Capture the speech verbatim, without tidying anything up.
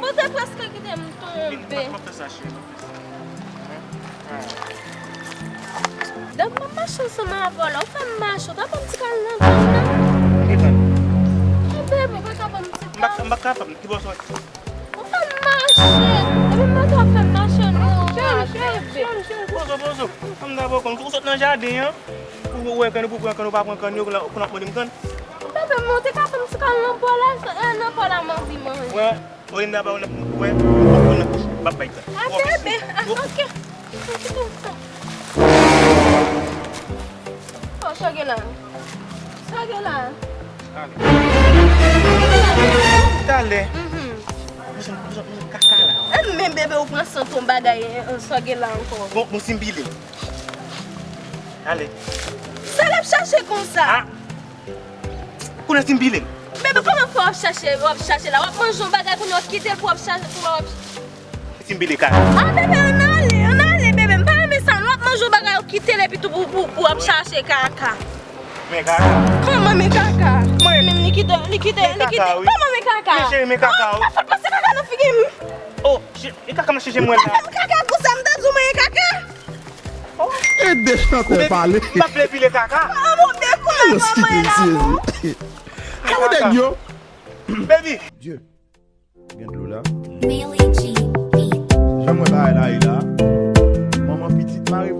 Ou te prèske kite m tonbe. Vin, pa, pa fè sa, cheri. Dat m ap mache ansanm avè w la, ou fè m mache, ou ta ban m ti kal nan zòn nan. Ki kal? Bebe, ou pa ka ban m ti kal? M pa, m pa kapab, ki bò sòti? Ou fè m mache, epi m mande w ap fè m mache non, bebe. Pozo, pozo, an m dabò konn, ou sot nan jaden an, ou wè kann, ou pou pran kann, ou pa pran kann, yo konn ap mande m kann. Bebe, men ou te ka ban m ti kal nan bò la, nan bò la, mandi manje. Olinda ba w nan, wè, w ap pran nan bouch, m ap bay tan. Ah, bebe, ah, ok. Oh, sa gen la? Sa gen la? Talè. Talè. Mhm. Mwen santi, mwen santi, mwen santi kaka la. Eh, men bebe, ou pran sant yon bagay, eh, eh, sa gen la ankò? Bon, bon, si m pile. Talè. Sa l ap chache konsa? Ah. Kounye a si m pile l. Bebe, kòman fè w ap chache, w ap chache la? W ap manje yon bagay kounye a w ap kite l pou w ap chache, pou w ap. Si m pile kaka. Ah, bebe, ann ale, ann ale, bebe. M pa renmen sa, non. W ap manje yon bagay, w kite l epi tou pou, pou, pou w ap chache kaka. Men kaka. Kòman men kaka? Mwen menm li kite, li kite, li kite. Kòman men kaka? Men cheri, men kaka, wi. Oh, pa fòt pase kaka nan figi m. Oh, e kaka m chèche mwen la. Bebe, m kaka konsa, m ta di w mwen e kaka. E de chantè pale. M pa vle pile kaka. Ah, bon, men kounya kòman la, bon? Kaka. Baby. Dye, gen dlo la. Jan mwen bagay la ye la. Manman pitit mare